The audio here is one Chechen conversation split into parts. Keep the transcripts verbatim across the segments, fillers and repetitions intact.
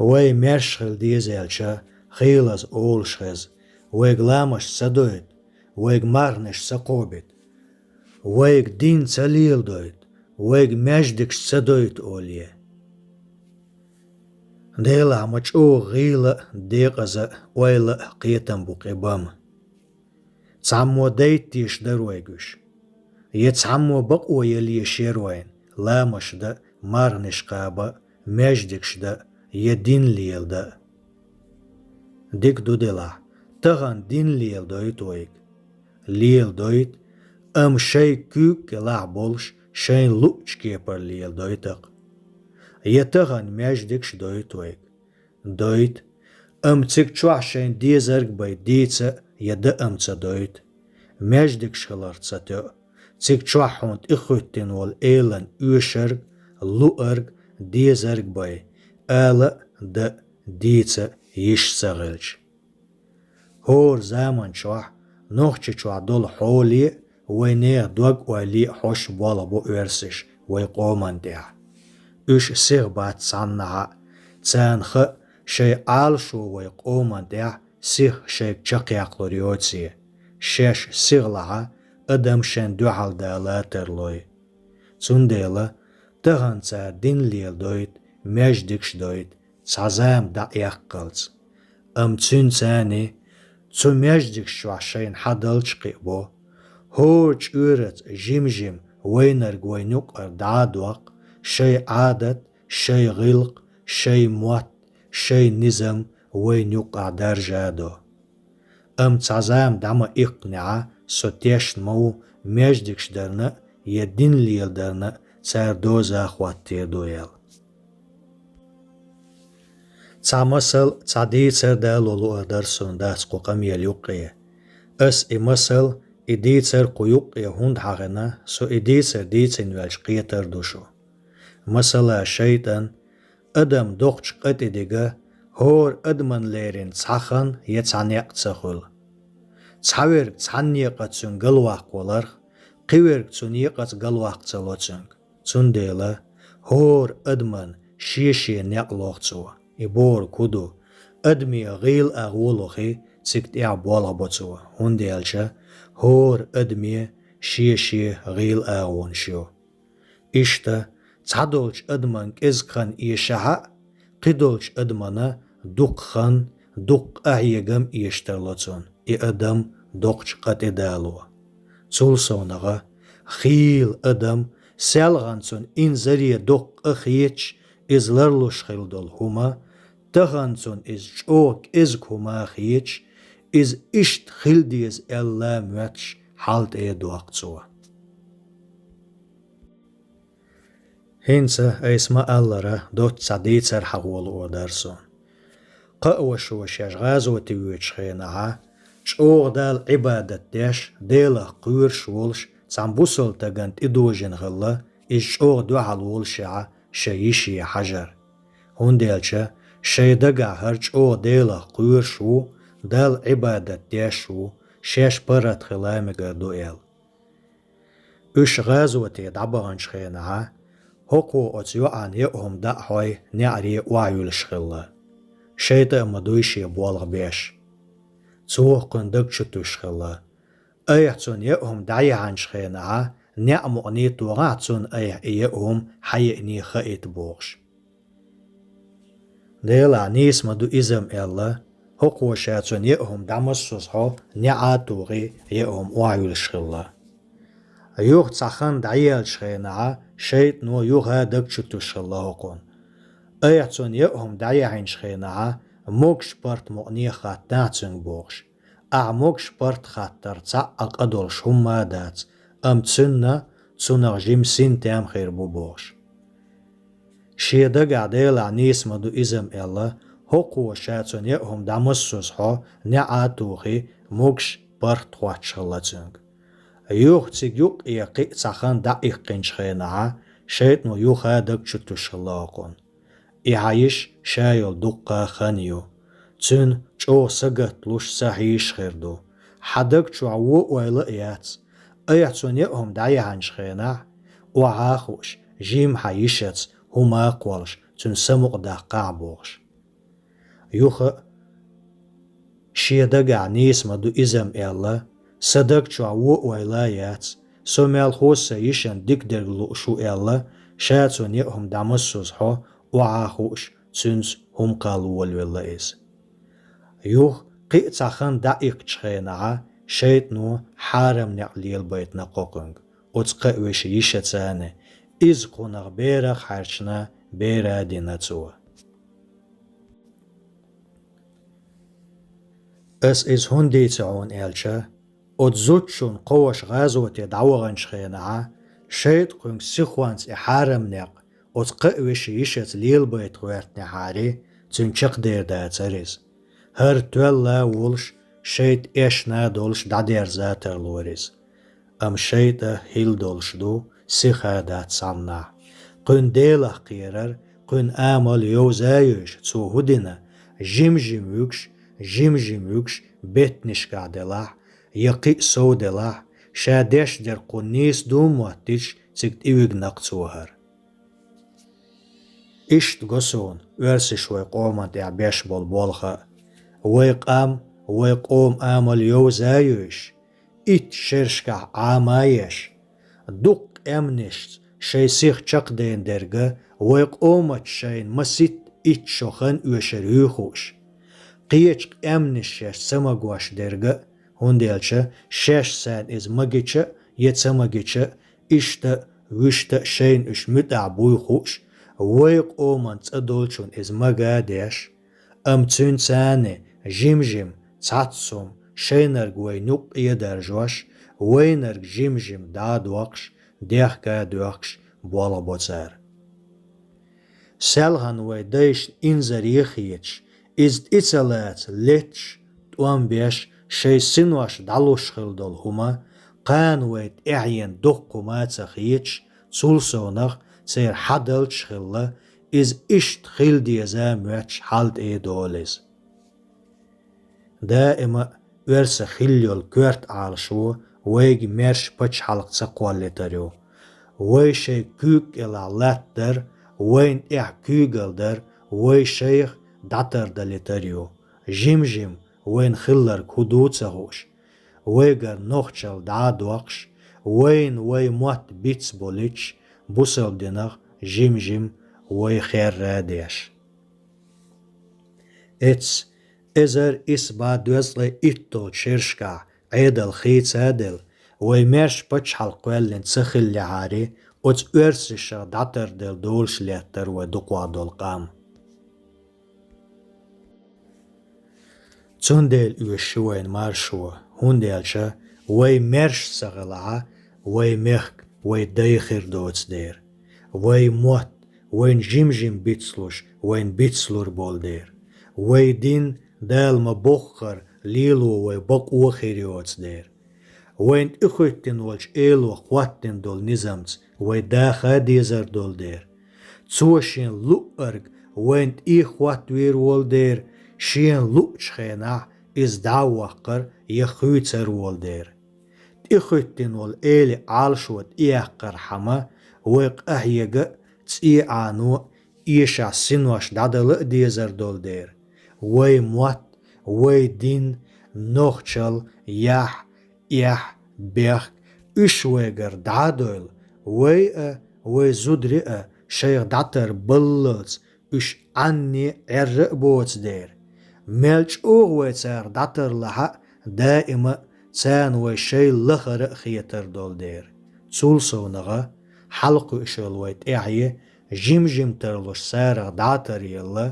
Вай маьрша хила деза аьлча, хийлаза олуш хеза: вайга ламазаш ца дойта, вайга марханаш ца кхобита, вайга дин ца леладойта, вайга маьждигаш ца дойта олий. Делахь, ма чӀогӀа гӀийла а, декъаза а, ойла а кхетам бу кхин бан. Цхьаммо дайта дезаш дара вайга уьш. Я цхьаммо бакъо яла езаш яра вайна, ламазаш дан а, марханаш кхаба а, маьждигаш дан а, я дин леладан а. Дика ду делахь, тахана дин леладойта вайга. Леладойта, амма шайн куьйга кӀелахь болуш, шайна луъучу кепара леладойта-кх. Я тахана маьждигаш дойта вайга. Дойта, амма цига чохь шайна дезарг бен дийца а, я дан а ца дойта. Маьждигаш хиларх ца тоьа, цига чохь хьуна тӀехӀоьттина волу Элана оьшург, луург, дезарг бен, ала а, дан а, дийца а йиш ца хилча. ХӀора заман чохь, Нохчийчохь долу хьоле а, вайнехан дог-ойла а хьош болх бу оьрсаша вай къоман тӀехь. Уьш сиха бац цхьаннахьа а, царна хаьа, шайн Ӏалашо вай къоман тӀехь сиха шайга чекхъяккхалур йоций, шаьш сихалахь а, адам шен дуьхьал дала тарлой. Цундела тахана цара дин леладойта, маьждигаш дойта, цхьа зама дӀаэккхалц. Амма цуьнца царна цу маьждигаш чохь шайна хьадалча кхиабо, хӀора чкъуьраца жим-жима вайнарг вайна юккъара дӀа а доккху, шайн Ӏадат, шайн гӀиллакх, шайн мотт, шайн низам вайна юккъахь даржа а до. Амма цхьа зама дӀа ма иккхинехь а, со тешна ма ву, маьждигаш дарна а, я дин леладарна а цара доза хӀоттор ду аьлла. Цхьа масал, цхьа дийцар дало луъур дара суна, дац кху къамел юккъе. Ас и масал, и дийцар кху юккъе хӀунда хьахийна, со и дийцар дийцина ваьлча кхетар ду шу. Масала, шайтӀан, адам доккхачу къа тӀе дига, хӀора адамна леррина цхьа хан я цхьа некъ ца хуьлу. Цхьаверг цхьана некъаца цуьнга галваккха валарх, кхиверг цу некъаца галваккха ца ло цуьнга. Цундела хӀора адамна шен-шен некъ лоху цо. И бохург хӀун ду? Адаме гӀийла агӀо лохий, цига тӀехь болх бо цо, хӀунда аьлча хӀора адаме шен-шен гӀийла агӀонаш ю. Иштта, цхьадолчу адамна кӀезиг хан эшахь а, кхидолчу адамна дукха хан, дукха къахьегам эшаш тарло цунна, и адам доккхачу къа тӀе дало. Цул совнагӀа, хийла адам, селхана цунна инзаре доккха къа хеташ, иза ларлуш хилла долу хӀума, тахана цунна иза чӀогӀа кӀезиг хӀума хеташ, иза иштта хила деза аьлла моьттуш, хьал тӀе а доккху цо. ХӀинца айса ма-аллара, доцца цхьа дийцар хьахо луъур дара суна. Кхаъ вашо шаьш гӀазоте воьдучу хенахь, чӀогӀа Далла Ӏибадат деш, Делах кхоьруш волуш, цхьана бусалба стагана тӀедожийна хилла, иза чӀогӀа дуьхьал волушехь шайн йише хьажар. ХӀунда аьлча шайн дагахь хӀара чӀогӀа Делах кхоьруш ву, Далла Ӏибадат деш ву, шаьш паргӀат хила мегар ду аьлла. Уьш гӀазоте дӀабаханчу хенахь, хӀокхо оцу йоӀана яа хӀума дӀа а хьой, неӀаре охьаюьлуш хилла. ШайтӀа а ма дуй шен болх беш. Цо кхуьнан даг чу туьсуш хилла. Айхьа цунна яа хӀума дӀаяхьанчу хенахь, неӀ мукъане а тохахь цунна айхьа и яа хӀума хьан яйни хаийта бохуш. Делахь, нийса ма ду иза-м аьлла, хӀокхо ша цунна яа хӀума дӀамассаза хьо, неӀ а тухий, яа хӀума охьаюьлуш хилла. Юха цхьа хан дӀаяьллачу хенахь, шайтӀано юха а даг чу туьсуш хилла хӀокхунна. Айхьа цунна яа хӀума дӀаяхьинчу хенахь, могуш паргӀат мукъане а хаттахь цуьнга бохуш. Ахьа могуш паргӀат хаттар цхьа а къа долуш хӀумма а дац, амма цуьнан цунах жима синтем хир бу бохуш. Шен дагахь, Делахь, нийса ма ду иза-м аьлла, хӀокхо ша цунна яа хӀума дӀамассаза хьо, неӀ а тухий, могуш паргӀат хоттуш хилла цуьнга. Юха цига юккъе кхин а цхьа хан дӀа а иккхинчу хенахь, шайтӀано юха а даг чу туьсуш хилла хӀокхунна. И хьан йиша ша йолу дуккха а хан ю. Цуьнан чӀогӀа сагатлуш, сахьийзаш хир ду. Хьан даг чохь вон ойла а яц. Айхьа цунна яа хӀума дӀаяхьанчу хенахь, охьа а хууш, жимма хьан йишаца хӀума а кхоллуш, цуьнан самукъадаккхахьа бохуш. Юха а шен дагахь нийса ма ду иза-м аьлла, сан даг чохь вон ойла а яц, со мел хоза сан йишина дика дерг лууш ву аьлла, ша цунна яа хӀума дӀамассаза хьо, охьа а хууш, цуьнца хӀума кхалла волавелла иза. Юха кхин а цхьа хан дӀаиккхачу хенахь, шайтӀано хьарам некъ лелабайтина кхо кхуьнга, оцу кхаа вешин йишаца. Иза кхунах берах а хьаьрчина, бер а дина цо. Ас иза хӀунда дийци хьуна аьлча, оцу зудчунна кхо ваша гӀазоте дӀаваханчу хенахь, шайтӀа кхуьнга сихонца и хьарам некъ оцу кхаа вешин йишаца лелабайта гӀоьртинехьара, цуьнан чекхдер дацара иза. ХӀара тоьлла а волуш, шайтӀа эшна а долуш дӀадерза тарлора иза. Амма шайтӀа хӀилла долуш ду, сиха дац цхьаннахь. Кхуьнан Делах кхерар, кхуьнан амал йовза а йойуш, цо хӀун дина? Жим-жим вуьгуш, жим-жим вуьгуш, беттанашкахь делахь, я кхин а сов делахь, ша деш дерг кхунна нийса ду моттуьйтуш, цига тӀевигна-кх цо хӀара. Иштта го суна оьрсаша вай къоман тӀехь беш болу болх а. Вай къам, вай къоман амал йовза а йойуш, итт шерашкахь Ӏама а еш, дуккха къаьмнашца шайн сих чекхдайна дерг а, вай къомаца шайна масийтта итт шо хан оьшур юй хууш. Кхечу къаьмнаша шаьш ца магош дерг а, хӀунда аьлча шаьш царна иза магича а, я ца магича а, иштта а, вуьшта а шайна уьш муьтӀахь буй хууш, вай къоман цӀа долчунна иза мага а деш, амма цуьнца а жим-жим, цхьацца хӀума, шайнарг вайна юккъе а даржош, вайнарг жим-жим дӀа а доккхуш, дехка а доьхкуш, болх бо цара. Селхана вай дайшна инзаре а хеташ, иза тӀе ца лаца летташ, тӀом беш, шайн синош дӀалуш хилла долу хӀума, кхана вай тӀаьхьенна доккха хӀума а ца хеташ, цул совнах церан хьадалчаш хилла, иза иштта хила деза моьттуш хьал тӀе а долу иза. Даима а оьрсах хилла йолу коьрта Ӏалашо вайга маьрша пачхьалкх ца кхоллийтар ю. Вай шайн куьйга кӀелахь латтадар, вайна тӀехь куьйгалла дар вай шайх дӀатардалийтар ю. Жим-жим вайна хилларг хӀун ду ца хууш, вайгара нохчалла дӀа а доккхуш, вайна вай мотт бицболуьйтуш, бусалба динах жим-жим вай херра а деш. Эццахь, эзар исс бӀе дезткъе итталгӀачу шерашкахь Ӏедал хийца а делла, вай маьрша пачхьалкх кхоьллина ца хиллехьара, оцу оьрсашах дӀатарделла долуш лаьттара вай дукхох долу къам. Цундела оьшуш ю вайна маршо, хӀунда аьлча вай маьрша ца хилахь, вай мехка вай дай хир доцу дера. Вай мотт вайна жим-жим бицлуш, вайна бицлур болу дера. Вай дин Дала ма-боххара лело вай бакъо хир йоцу дера. Вайна тӀехӀоьттина волчу Эло хӀоттийна долу низамца вай даха а дезар долу дера. Цо шен луъург вайна тӀе хӀоттавийр волу дера, шена луъучу хенахь иза дӀа а воккхур я хуьйцур волу дера. ТӀехӀоьттина волу Элин Ӏалашо тӀеяккхархьама, вай къахьега а, цӀий Ӏано а, эшахь синош дӀадала а дезар долу дера. Вай мотт, вай дин, нохчалла, яхь, эхь, бехк, уьш вайгара дӀа а дойла, вай а, вай зударий а шайх дӀатарбаллалц уьш Ӏанне а, Ӏерра а боцу дера. Мел чӀогӀа вай царах дӀатарлахь а, даима а царна вай шайла лахара а хетар долу дера. Цул совнагӀа, хьалакхуьуш йолу вай тӀаьхье жим-жим тарлуш царах дӀа а таръелла,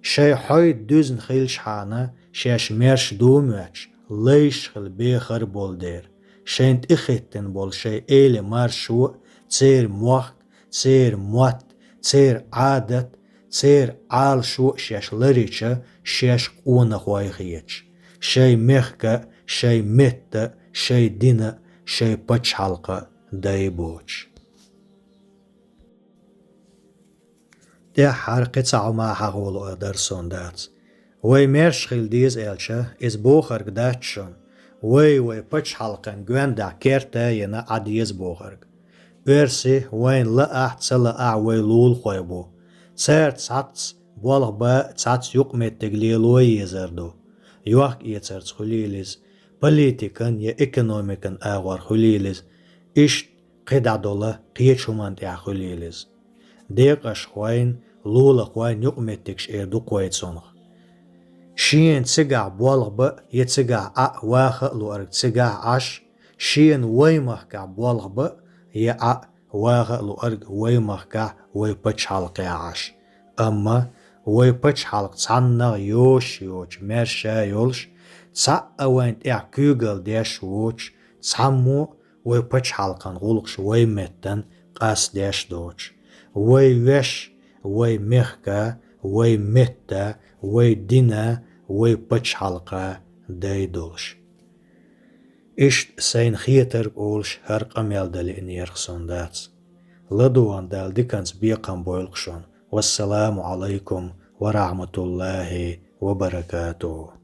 шайн хьой дуьзна хилчхьана, шаьш маьрша ду моьттуш, лайш хила бехар болу дера. Шайна тӀехӀоьттина болу шайн Элин маршо а, церан мохк, церан мотт, церан Ӏадат, церан Ӏалашо а шаьш ларйича, шаьш къонахой хеташ, шайн мехка а, шайн метта а, шайн дина а, шайн пачхьалкха а дай боцуш. ТӀаьххьара кхин цхьа хӀума хьахо луург дара суна дац. Вай маьрша хила деза аьлча, иза бохург дац шуна, вай, вай пачхьалкхан гоьндахь керта а йина Ӏан деза бохург. Оьрси вайна лаахь а, ца лаахь а вай лулахой бу. Цаьрца цхьацца болх ба цхьацца юкъаметтиг лело езар ду. Йохк-эцарца хуьлийла иза, политикан я экономикан агӀор хуьлийла иза, иштта кхидӀа дола кхечу хӀуманна тӀехь хуьлийла иза. Декъашхойн, лулахойн юкъаметтигаш эр ду кхойцунах. Шена цигахь болх ба я цигахь Ӏа ваха а луург цигахь Ӏаш, шена вай махкахь болх ба я Ӏа ваха а луург вай махкахь вай пачхьалкхехь Ӏаш. Амма вай пачхьалкх цхьаннах йош йоцуш, маьрша йолуш, цхьаъ а вайна тӀехь куьйгалла деш воцуш, цхьаммо а вай пачхьалкхан гӀуллакхаш вай меттан къастадеш доцуш. Вай веш, вай мехка, вай метта, вай дина, вай пачхьалкха дай долуш. Иштта сайна хетарг олуш хӀара къамел дан лиънарг суна дац. ЛадугӀан Дала диканца бекхам бойла шуна. Вассаламу Ӏалайкум ва рахьматуллахӀи ва баракатухӀу.